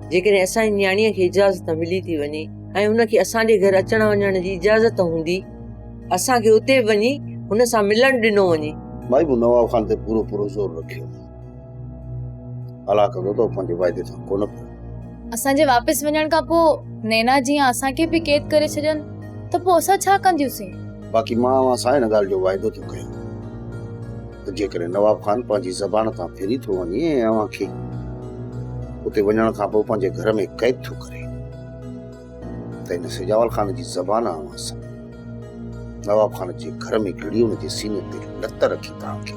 جيڪڏهن اسان جي نياڻيء کي اجازت ملي ٿي وڃي ۽ هن کي اسان جي گهر اچڻ وڃڻ جي اجازت هوندي، اسان کي اتي به وڃي هن سان ملڻ ڏنو وڃي. مائي مون نواب خان تي پورو پورو زور رکيو. الله ڪندو ته هو پنهنجي واعدي تان ڪونه ڦرندو. اسان جي واپس وڃڻ کان پوء نينا جيئن اسان کي به قيد ڪري ڇڏين ته پوء اسان ڇا ڪنديونسين؟ باقي مان اوهان سان ان ڳالهه جو واعدو ٿو ڪيان ته جيڪڏهن نواب خان پنهنجي زبان تان ڦري ٿو وڃي ۽ اوهان کي اتي وڃڻ کان پوء پنهنجي گهر ۾ قيد ٿو ڪري ته ان سجاول خان جي زبان اوهان سان نواب خان جي گهر ۾ گهڙي ان جي سيني تي لت رکي توهان کي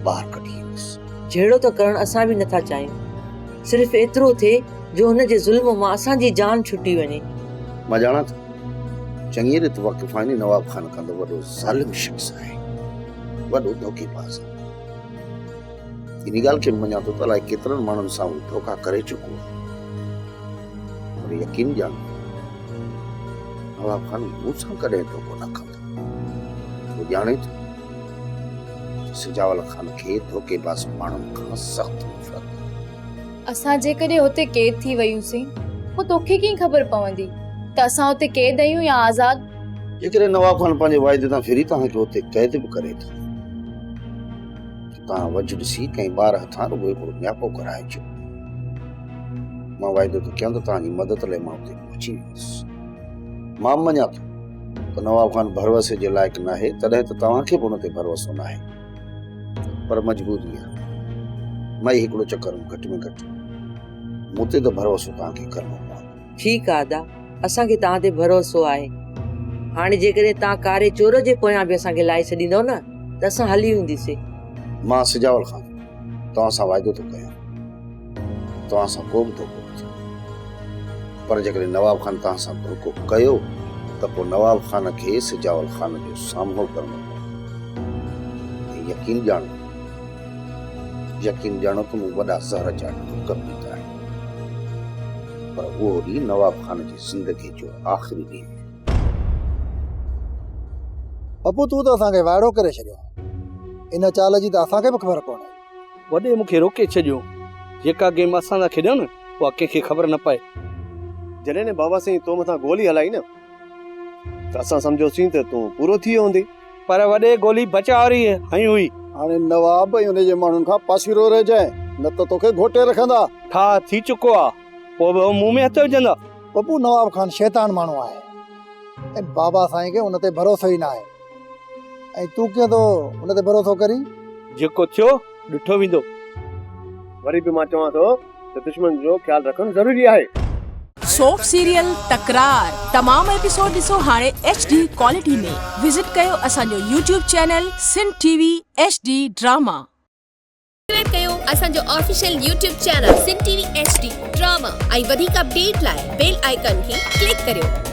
ٻاهر ڪڍي ايندس. جهيڙو ته ڪرڻ اسان به نٿا چاهيون. صرف ايترو ٿئي جو هن جي ظلم مان اسان جي جان ڇٽي وڃي. مان ڄاڻان ٿو. چڱيء ريت واقف آهيان نواب خان کان ته وڏو ظالم شخص آهي. وڏو ڌوڪي باز آهي. انهي ڳالهه کي به مڃان ٿو ته الائي ڪيترن ماڻهن سان هو ڌوڪا ڪري چڪو آهي. پر يقين ڄاڻ نواب خان مون سان ڪڏهن ڌوڪو نه ڪندو. هو ڄاڻي ٿو ته سجاول خان کي ڌوڪي باز ماڻهن کان سخت نفرت آهي. اسان جيڪڏهن هتي قيد ٿي ويونسين پوء توکي ڪيئن خبر پوندي ته اسان اتي قيد آهيون يا آزاد؟ جيڪڏهن نواب خان پنهنجي واعدي تان ڦري توهان کي اتي قيد به ڪري ٿو ته توهان وجهه ڏسي ڪنهن ٻار هٿان رڳو هڪڙو نياپو ڪرائجو. مان واعدو ٿو ڪيان ته توهان جي مدد لاء مان اتي پهچي ويندس. مان به مڃان ٿو ته نواب خان ڀروسي جي لائق ناهي، تڏهن ته توهان کي به ان تي ڀروسو ناهي. پر مجبوري آهي. مائي هڪڙو چڪر گهٽ ۾ گهٽ مون تي ته ڀروسو توهان کي ڪرڻو پوندو. ٺيڪ آ ادا، اسان کي توهان تي ڀروسو آهي. هاڻي جيڪڏهن توهان ڪاري چور جي پويان به اسان کي لائي ڇڏيندؤ نه ته اسان هلي وينديسين. مان سجاول خان توهان سان واعدو ٿو ڪيان. توهان سان ڪو به ڌوڪو نه ٿيندو. پر جيڪڏهن نواب خان توهان سان ڌوڪو ڪيو ته پوء نواب خان کي سجاول خان جو سامهون ڪرڻو پوندو ۽ يقين ڄاڻو يقين ڄاڻو ته مون وڏا زهر جا ڍڪ پيتا آهن پر اهو ڏينهن نواب خان جي زندگي جو آخري ڏينهن هوندو. پپو تون ته اسان کي وائڙو ڪري ڇڏيو. ان چال جي ته اسان کي به خبر ڪونهي. وڏي مون کي روڪي ڇڏيو. جيڪا گيم اسان سان کيڏيو نه اها ڪنهن کي خبر نه پئي. جڏهن بابا سائين تو مٿان گولي هلائي نه ته اسان سمجهيوسين ته تون پورو ٿي ويو هوندين. پر وڏي گولي بچاء واري هنئي هئي. هاڻي نواب ۽ ان جي ماڻهن کان پاسيرو رهجانء نه ته توکي گهوٽي رکندا. ٺاهه ٿي چڪو آ پوء به هو مون ۾ هٿ وجهندا. پپو نواب خان شيطان ماڻهو آهي ۽ بابا سائين کي ان تي ڀروسو ئي ناهي. ۽ تون ڪيئن ٿو ان تي ڀروسو ڪرين؟ جيڪو ٿيو ڏٺو ويندو. وري به مان چوان ٿو ته دشمن جو خيال رکڻ ضروري آهي. سوپ سيريل تڪرار تمام ايپيسوڊ ڏسو هاڻي ايڇ ڊي ڪوالٽي ۾ وزٽ ڪيو اسان جو YouTube channel Sindh T V H D drama. Subscribe ڪيو اسان جو official YouTube channel Sindh T V H D drama ۽ وڌيڪ اپڊيٽ لاء بيل آئيڪان کي ڪلڪ ڪريو.